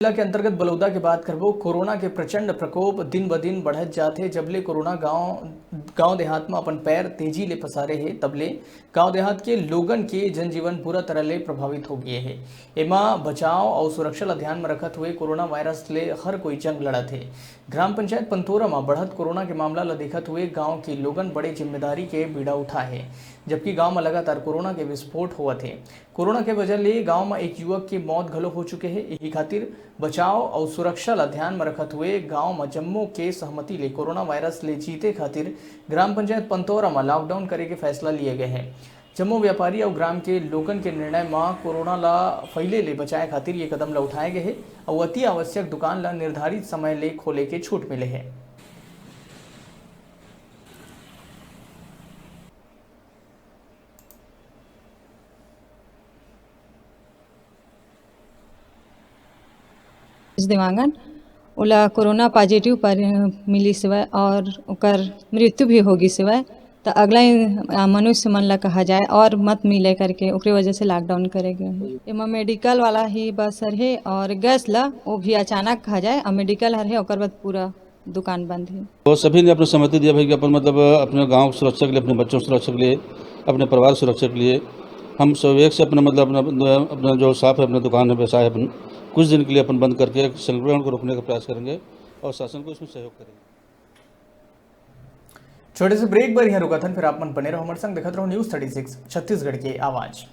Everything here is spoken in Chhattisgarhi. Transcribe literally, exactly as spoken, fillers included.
जिला के अंतर्गत बलौदा के बात करबो, कोरोना के प्रचंड प्रकोप दिन ब दिन बढ़त जात हे। जब ले कोरोना गांव, गांव देहात म अपन पैर तेजी ले पसारे हे, तब ले गांव देहात के लोगन के जनजीवन बुरा तरह ले प्रभावित हो गए हे। एमा बचाव अउ सुरक्षा ल ध्यान म रखत हुए कोरोना वायरस ले हर कोई जंग लड़त हे। ग्राम पंचायत पंतोरा म बढ़त कोरोना के मामला ल देखत हुए गांव के लोगन बड़े जिम्मेदारी के बीड़ा उठा हे, जबकि गांव म लगातार कोरोना के विस्फोट होवत हे। कोरोना के वजह ले गांव म एक युवक के मौत घलो हो चुके हे। यही खातिर बचाव अउ सुरक्षा ल ध्यान म रखत हुए गांव म जम्मो के सहमति ले कोरोना वायरस ले जीते खातिर ग्राम पंचायत पंतौरा म लॉकडाउन करे के फैसला लिए गए हे। जम्मो व्यापारी अउ ग्राम के लोगन के निर्णय म कोरोना ल फैले ले बचाए खातिर ये कदम ल उठाए गए हे अउ अति आवश्यक दुकान ल निर्धारित समय ले खोले के छूट मिले हे। देवांगन, ओला कोरोना पॉजिटिव पर मिलिस हवय और ओकर मृत्यु भी हो गिस हवय। त अगला इन, आ, मनुष्य मन ला कहा जाए और मत मिले करके, ओकरे वजह से लॉकडाउन करे गए हे। एमा मेडिकल वाला ही बस हर हे और गैस ला, वो भी अचानक कहा जाए, और मेडिकल हर हे, ओकर बाद पूरा दुकान बंद हे। तो सभी ने अपना सहमति दिया भाई कि अपन, मतलब, अपने गांव की सुरक्षा के लिए, अपने बच्चों की सुरक्षा के लिए, अपने परिवार की सुरक्षा के लिए हम स्वविवेक से अपना, मतलब, अपना, अपना जो शॉप है, अपना दुकान है, व्यवसाय है, अपन कुछ दिन के लिए अपन बंद करके संक्रमण को रोकने का प्रयास करेंगे और शासन को इसमें सहयोग करेंगे। छोटे से ब्रेक बर यहाँ रुकत हन, फिर आप मन बने रहो हमारे संग, देखत रहो न्यूज़ थर्टी सिक्स छत्तीसगढ़ की आवाज़।